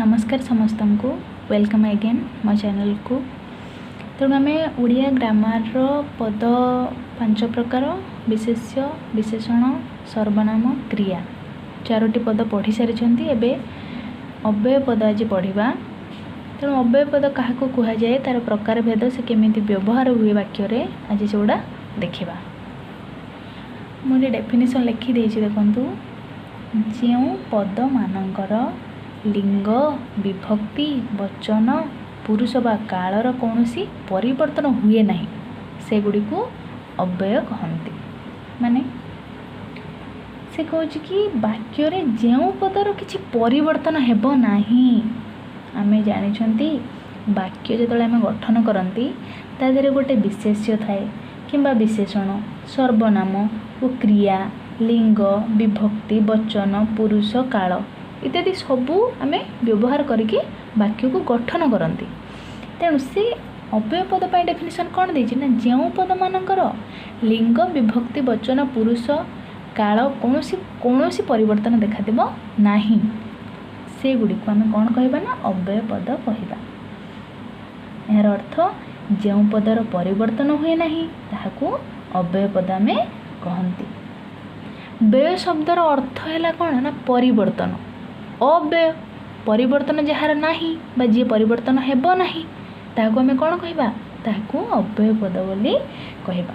ନମସ୍କାର ସମସ୍ତଙ୍କୁ, welcome again ମୋ ଚ୍ୟାନେଲ୍କୁ। ତେଣୁ ଆମେ ଓଡ଼ିଆ ଗ୍ରାମାରର ପଦ 5 ପ୍ରକାର, ବିଶେଷ୍ୟ, ବିଶେଷଣ, ସର୍ବନାମ, କ୍ରିୟା, 4ଟି ପଦ ପଢ଼ି ସାରିଛନ୍ତି। ଏବେ ଅବ୍ୟୟ ପଦ ଆଜି ପଢ଼ିବା। ତେଣୁ ଅବ୍ୟୟ ପଦ କାହାକୁ କୁହାଯାଏ, ତା'ର ପ୍ରକାର ଭେଦ, ସେ କେମିତି ବ୍ୟବହାର ହୁଏ ବାକ୍ୟରେ, ଆଜି ସେଗୁଡ଼ା ଦେଖିବା। ମୁଁ ଏଠି ଡେଫିନେସନ୍ ଲେଖିଦେଇଛି, ଦେଖନ୍ତୁ। ଯେଉଁ ପଦମାନଙ୍କର ଲିଙ୍ଗ, ବିଭକ୍ତି, ବଚନ, ପୁରୁଷ ବା କାଳର କୌଣସି ପରିବର୍ତ୍ତନ ହୁଏ ନାହିଁ, ସେଗୁଡ଼ିକୁ ଅବ୍ୟୟ କହନ୍ତି। ମାନେ ସେ କହୁଛି କି ବାକ୍ୟରେ ଯେଉଁ ପଦର କିଛି ପରିବର୍ତ୍ତନ ହେବ ନାହିଁ। ଆମେ ଜାଣିଛନ୍ତି, ବାକ୍ୟ ଯେତେବେଳେ ଆମେ ଗଠନ କରନ୍ତି, ତା ଦେହରେ ଗୋଟେ ବିଶେଷ୍ୟ ଥାଏ କିମ୍ବା ବିଶେଷଣ, ସର୍ବନାମ ଓ କ୍ରିୟା, ଲିଙ୍ଗ, ବିଭକ୍ତି, ବଚନ, ପୁରୁଷ, କାଳ ଇତ୍ୟାଦି ସବୁ ଆମେ ବ୍ୟବହାର କରିକି ବାକ୍ୟକୁ ଗଠନ କରନ୍ତି। ତେଣୁ ସେ ଅବ୍ୟୟ ପଦ ପାଇଁ ଡେଫିନେସନ୍ କ'ଣ ଦେଇଛି ନା, ଯେଉଁ ପଦମାନଙ୍କର ଲିଙ୍ଗ, ବିଭକ୍ତି, ବଚନ, ପୁରୁଷ, କାଳ କୌଣସି ପରିବର୍ତ୍ତନ ଦେଖାଦେବ ନାହିଁ, ସେଗୁଡ଼ିକୁ ଆମେ କ'ଣ କହିବା ନା ଅବ୍ୟୟ ପଦ କହିବା। ଏହାର ଅର୍ଥ, ଯେଉଁ ପଦର ପରିବର୍ତ୍ତନ ହୁଏ ନାହିଁ, ତାହାକୁ ଅବ୍ୟୟ ପଦ ଆମେ କହନ୍ତି। ବ୍ୟୟ ଶବ୍ଦର ଅର୍ଥ ହେଲା କ'ଣ ନା ପରିବର୍ତ୍ତନ। ଅବ୍ୟୟ, ପରିବର୍ତ୍ତନ ଯାହାର ନାହିଁ ବା ଯିଏ ପରିବର୍ତ୍ତନ ହେବ ନାହିଁ, ତାହାକୁ ଆମେ କ'ଣ କହିବା? ତାହାକୁ ଅବ୍ୟୟ ପଦ ବୋଲି କହିବା।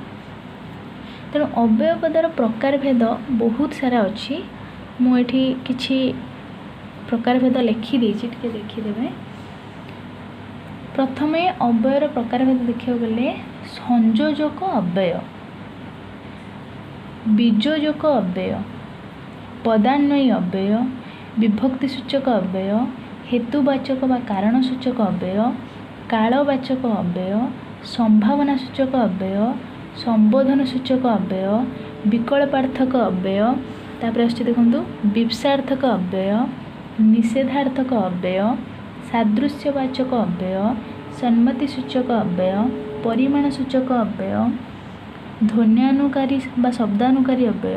ତେଣୁ ଅବ୍ୟୟ ପଦର ପ୍ରକାର ଭେଦ ବହୁତ ସାରା ଅଛି। ମୁଁ ଏଠି କିଛି ପ୍ରକାର ଭେଦ ଲେଖିଦେଇଛି, ଟିକେ ଦେଖିଦେବେ। ପ୍ରଥମେ ଅବ୍ୟୟର ପ୍ରକାର ଭେଦ ଦେଖିବାକୁ ଗଲେ, ସଂଯୋଜକ ଅବ୍ୟୟ, ବିଯୋଜକ ଅବ୍ୟୟ, ପଦାନ୍ୱୟୀ ଅବ୍ୟୟ, ବିଭକ୍ତି ସୂଚକ ଅବ୍ୟୟ, ହେତୁବାଚକ ବା କାରଣ ସୂଚକ ଅବ୍ୟୟ, କାଳବାଚକ ଅବ୍ୟୟ, ସମ୍ଭାବନା ସୂଚକ ଅବ୍ୟୟ, ସମ୍ବୋଧନ ସୂଚକ ଅବ୍ୟୟ, ବିକଳ୍ପାର୍ଥକ ଅବ୍ୟୟ। ତାପରେ ଆସୁଛି ଦେଖନ୍ତୁ, ବିପ୍ସାର୍ଥକ ଅବ୍ୟୟ, ନିଷେଧାର୍ଥକ ଅବ୍ୟୟ, ସାଦୃଶ୍ୟବାଚକ ଅବ୍ୟୟ, ସମ୍ମତି ସୂଚକ ଅବ୍ୟୟ, ପରିମାଣ ସୂଚକ ଅବ୍ୟୟ, ଧ୍ୱନ୍ୟାନୁକାରୀ ବା ଶବ୍ଦାନୁକାରୀ ଅବ୍ୟୟ,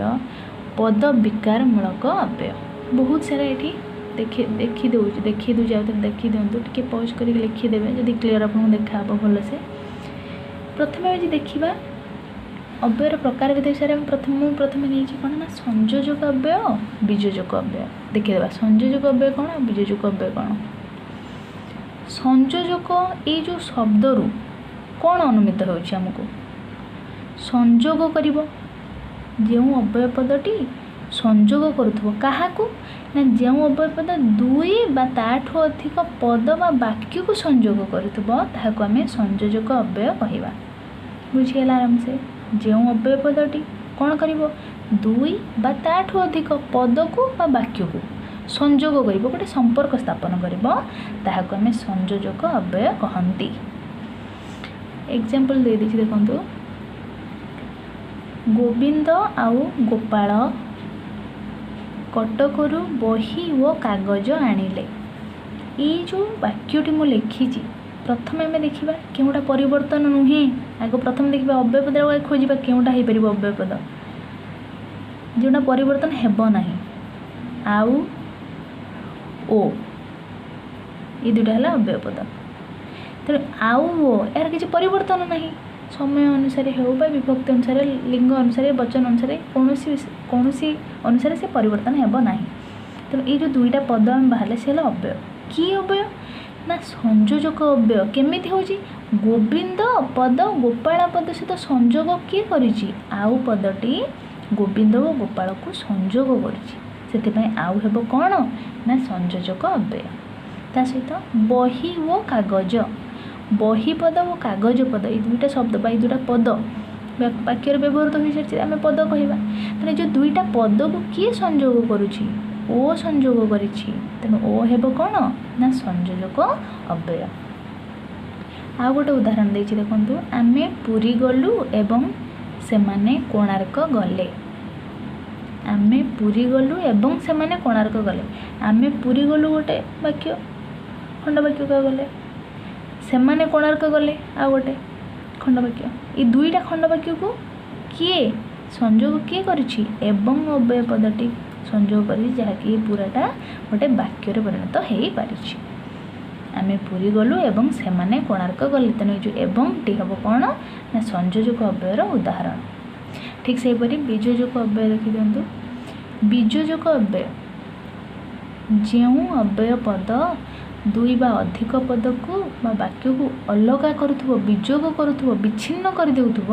ପଦ ବିକାରମୂଳକ ଅବ୍ୟୟ। ବହୁତ ସାରା ଏଠି ଦେଖି ଦେଖିଦେଉଛି, ଦେଖିଦେଉଛି, ଆଉ ଥରେ ଦେଖିଦିଅନ୍ତୁ। ଟିକେ ପଜ୍ କରିକି ଲେଖିଦେବେ ଯଦି କ୍ଲିଅର୍ ଆପଣଙ୍କୁ ଦେଖାହେବ ଭଲସେ। ପ୍ରଥମେ ଆଜି ଦେଖିବା ଅବ୍ୟୟର ପ୍ରକାର ଭେଦ ବିଷୟରେ। ଆମେ ପ୍ରଥମେ, ମୁଁ ପ୍ରଥମେ ନେଇଛି କ'ଣ ନା ସଂଯୋଜକ ଅବ୍ୟୟ, ବିଯୋଜକ ଅବ୍ୟୟ। ଦେଖିଦେବା ସଂଯୋଜକ ଅବ୍ୟୟ କ'ଣ ଆଉ ବିଯୋଜକ ଅବ୍ୟୟ କ'ଣ। ସଂଯୋଜକ, ଏଇ ଯେଉଁ ଶବ୍ଦରୁ କ'ଣ ଅନୁମିତ ହେଉଛି ଆମକୁ? ସଂଯୋଗ କରିବ। ଯେଉଁ ଅବ୍ୟୟ ପଦଟି ସଂଯୋଗ କରୁଥିବ, କାହାକୁ ନା ଯେଉଁ ଅବ୍ୟୟ ପଦ ଦୁଇ ବା ତାଠୁ ଅଧିକ ପଦ ବା ବାକ୍ୟକୁ ସଂଯୋଗ କରୁଥିବ, ତାହାକୁ ଆମେ ସଂଯୋଜକ ଅବ୍ୟୟ କହିବା। ବୁଝିହେଲା ଆରାମସେ? ଯେଉଁ ଅବ୍ୟୟ ପଦଟି କ'ଣ କରିବ? ଦୁଇ ବା ତାଠୁ ଅଧିକ ପଦକୁ ବା ବାକ୍ୟକୁ ସଂଯୋଗ କରିବ, ଗୋଟେ ସମ୍ପର୍କ ସ୍ଥାପନ କରିବ, ତାହାକୁ ଆମେ ସଂଯୋଜକ ଅବ୍ୟୟ କହନ୍ତି। ଏକ୍ଜାମ୍ପଲ୍ ଦେଇଦେଇଛି, ଦେଖନ୍ତୁ। ଗୋବିନ୍ଦ ଆଉ ଗୋପାଳ କଟକରୁ ବହି ଓ କାଗଜ ଆଣିଲେ। ଏଇ ଯେଉଁ ବାକ୍ୟଟି ମୁଁ ଲେଖିଛି, ପ୍ରଥମେ ଆମେ ଦେଖିବା କେଉଁଟା ପରିବର୍ତ୍ତନ ନୁହେଁ। ଆଗ ପ୍ରଥମେ ଦେଖିବା ଅବ୍ୟୟ ପଦ, ଖୋଜିବା କେଉଁଟା ହେଇପାରିବ ଅବ୍ୟୟ ପଦ, ଯେଉଁଟା ପରିବର୍ତ୍ତନ ହେବ ନାହିଁ। ଆଉ ଓ, ଏଇ ଦୁଇଟା ହେଲା ଅବ୍ୟୟ ପଦ। ତେଣୁ ଆଉ ଓ, ଏହାର କିଛି ପରିବର୍ତ୍ତନ ନାହିଁ। ସମୟ ଅନୁସାରେ ହେଉ ବା ବିଭକ୍ତି ଅନୁସାରେ, ଲିଙ୍ଗ ଅନୁସାରେ, ବଚନ ଅନୁସାରେ, କୌଣସି ଅନୁସାରେ ସେ ପରିବର୍ତ୍ତନ ହେବ ନାହିଁ। ତେଣୁ ଏଇ ଯେଉଁ ଦୁଇଟା ପଦ ଆମେ ବାହାରିଲେ, ସେ ହେଲା ଅବ୍ୟୟ। କି ଅବ୍ୟୟ ନା ସଂଯୋଜକ ଅବ୍ୟୟ। କେମିତି ହେଉଛି? ଗୋବିନ୍ଦ ପଦ ଗୋପାଳ ପଦ ସହିତ ସଂଯୋଗ କିଏ କରିଛି? ଆଉ ପଦଟି ଗୋବିନ୍ଦ ଓ ଗୋପାଳକୁ ସଂଯୋଗ କରିଛି। ସେଥିପାଇଁ ଆଉ ହେବ କ'ଣ ନା ସଂଯୋଜକ ଅବ୍ୟୟ। ତା ସହିତ ବହି ଓ କାଗଜ, ବହି ପଦ ଓ କାଗଜ ପଦ, ଏଇ ଦୁଇଟା ଶବ୍ଦ ବା ଏଇ ଦୁଇଟା ପଦ ବାକ୍ୟରେ ବ୍ୟବହୃତ ହୋଇସାରିଛି, ଆମେ ପଦ କହିବା। ତେଣୁ ଯେଉଁ ଦୁଇଟା ପଦକୁ କିଏ ସଂଯୋଗ କରୁଛି? ଓ ସଂଯୋଗ କରିଛି। ତେଣୁ ଓ ହେବ କ'ଣ ନା ସଂଯୋଜକ ଅବ୍ୟୟ। ଆଉ ଗୋଟେ ଉଦାହରଣ ଦେଇଛି, ଦେଖନ୍ତୁ। ଆମେ ପୁରୀ ଗଲୁ ଏବଂ ସେମାନେ କୋଣାର୍କ ଗଲେ। ଆମେ ପୁରୀ ଗଲୁ ଏବଂ ସେମାନେ କୋଣାର୍କ ଗଲେ। ଆମେ ପୁରୀ ଗଲୁ ଗୋଟେ ବାକ୍ୟ, ଖଣ୍ଡ ବାକ୍ୟ କହିବାକୁ ଗଲେ। ସେମାନେ କୋଣାର୍କ ଗଲେ ଆଉ ଗୋଟେ ଖଣ୍ଡ ବାକ୍ୟ। ଏଇ ଦୁଇଟା ଖଣ୍ଡ ବାକ୍ୟକୁ କିଏ ସଂଯୋଗ କିଏ କରିଛି? ଏବଂ ଅବ୍ୟୟ ପଦଟି ସଂଯୋଗ କରିଛି, ଯାହାକି ପୁରାଟା ଗୋଟେ ବାକ୍ୟରେ ପରିଣତ ହେଇପାରିଛି। ଆମେ ପୁରୀ ଗଲୁ ଏବଂ ସେମାନେ କୋଣାର୍କ ଗଲେ। ତେଣୁ ଏଇ ଯେଉଁ ଏବଂଟି ହେବ କ'ଣ ନା ସଂଯୋଜକ ଅବ୍ୟୟର ଉଦାହରଣ। ଠିକ୍ ସେହିପରି ବିଯୋଜକ ଅବ୍ୟୟ ଦେଖିଦିଅନ୍ତୁ। ବିଯୋଜକ ଅବ୍ୟୟ, ଯେଉଁ ଅବ୍ୟୟ ପଦ ଦୁଇ ବା ଅଧିକ ପଦକୁ ବା ବାକ୍ୟକୁ ଅଲଗା କରୁଥିବ, ବିଯୋଗ କରୁଥିବ, ବିଚ୍ଛିନ୍ନ କରିଦେଉଥିବ,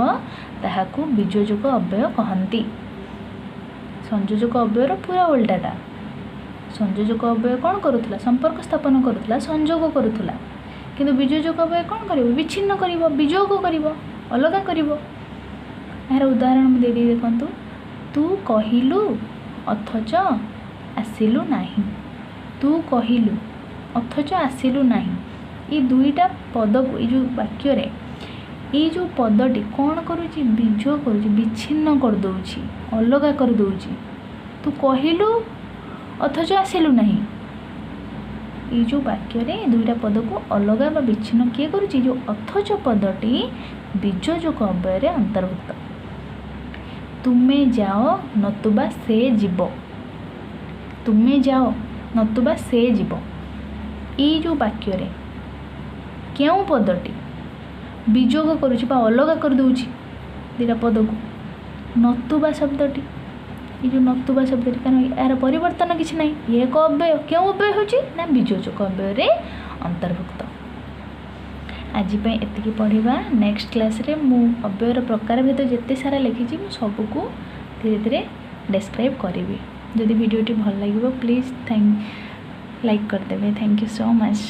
ତାହାକୁ ବିଯୋଜକ ଅବ୍ୟୟ କହନ୍ତି। ସଂଯୋଜକ ଅବ୍ୟୟର ପୁରା ଓଲଟାଟା। ସଂଯୋଜକ ଅବ୍ୟୟ କ'ଣ କରୁଥିଲା? ସମ୍ପର୍କ ସ୍ଥାପନ କରୁଥିଲା, ସଂଯୋଗ କରୁଥିଲା। କିନ୍ତୁ ବିଯୋଜକ ଅବ୍ୟୟ କ'ଣ କରିବ? ବିଚ୍ଛିନ୍ନ କରିବ, ବିଯୋଗ କରିବ, ଅଲଗା କରିବ। ଏହାର ଉଦାହରଣ ମୁଁ ଦେଇଦେଇ ଦେଖନ୍ତୁ। ତୁ କହିଲୁ ଅଥଚ ଆସିଲୁ ନାହିଁ। ତୁ କହିଲୁ ଅଥଚ ଆସିଲୁ ନାହିଁ, ଏଇ ଦୁଇଟା ପଦକୁ, ଏଇ ଯେଉଁ ବାକ୍ୟରେ ଏଇ ଯେଉଁ ପଦଟି କ'ଣ କରୁଛି? ବିଯୋଗ କରୁଛି, ବିଚ୍ଛିନ୍ନ କରିଦେଉଛି, ଅଲଗା କରିଦେଉଛି। ତୁ କହିଲୁ ଅଥଚ ଆସିଲୁ ନାହିଁ, ଏଇ ଯେଉଁ ବାକ୍ୟରେ ଦୁଇଟା ପଦକୁ ଅଲଗା ବା ବିଚ୍ଛିନ୍ନ କିଏ କରୁଛି? ଯେଉଁ ଅଥଚ ପଦଟି ବିଯୋଜକ ଅବ୍ୟୟରେ ଅନ୍ତର୍ଭୁକ୍ତ। ତୁମେ ଯାଅ ନତୁବା ସେ ଯିବ। ତୁମେ ଯାଅ ନତୁବା ସେ ଯିବ, ଏଇ ଯେଉଁ ବାକ୍ୟରେ କେଉଁ ପଦଟି ବିଯୋଗ କରୁଛି ବା ଅଲଗା କରିଦେଉଛି ଦୁଇଟା ପଦକୁ? ନତୁବା ଶବ୍ଦଟି। ଏଇ ଯେଉଁ ନତୁବା ଶବ୍ଦଟି, କାରଣ ଏହାର ପରିବର୍ତ୍ତନ କିଛି ନାହିଁ, ଇଏ ଏକ ଅବ୍ୟୟ। କେଉଁ ଅବ୍ୟୟ ହେଉଛି ନା ବିଯୋଜକ ଅବ୍ୟୟରେ ଅନ୍ତର୍ଭୁକ୍ତ। ଆଜି ପାଇଁ ଏତିକି ପଢ଼ିବା। ନେକ୍ସଟ କ୍ଲାସ୍ରେ ମୁଁ ଅବ୍ୟୟର ପ୍ରକାରଭେଦ ଯେତେ ସାରା ଲେଖିଛି, ମୁଁ ସବୁକୁ ଧୀରେ ଧୀରେ ଡେସ୍କ୍ରାଇବ୍ କରିବି। ଯଦି ଭିଡ଼ିଓଟି ଭଲ ଲାଗିବ, ପ୍ଲିଜ୍ ଲାଇକ୍ କରିଦେବେ। Thank you so much.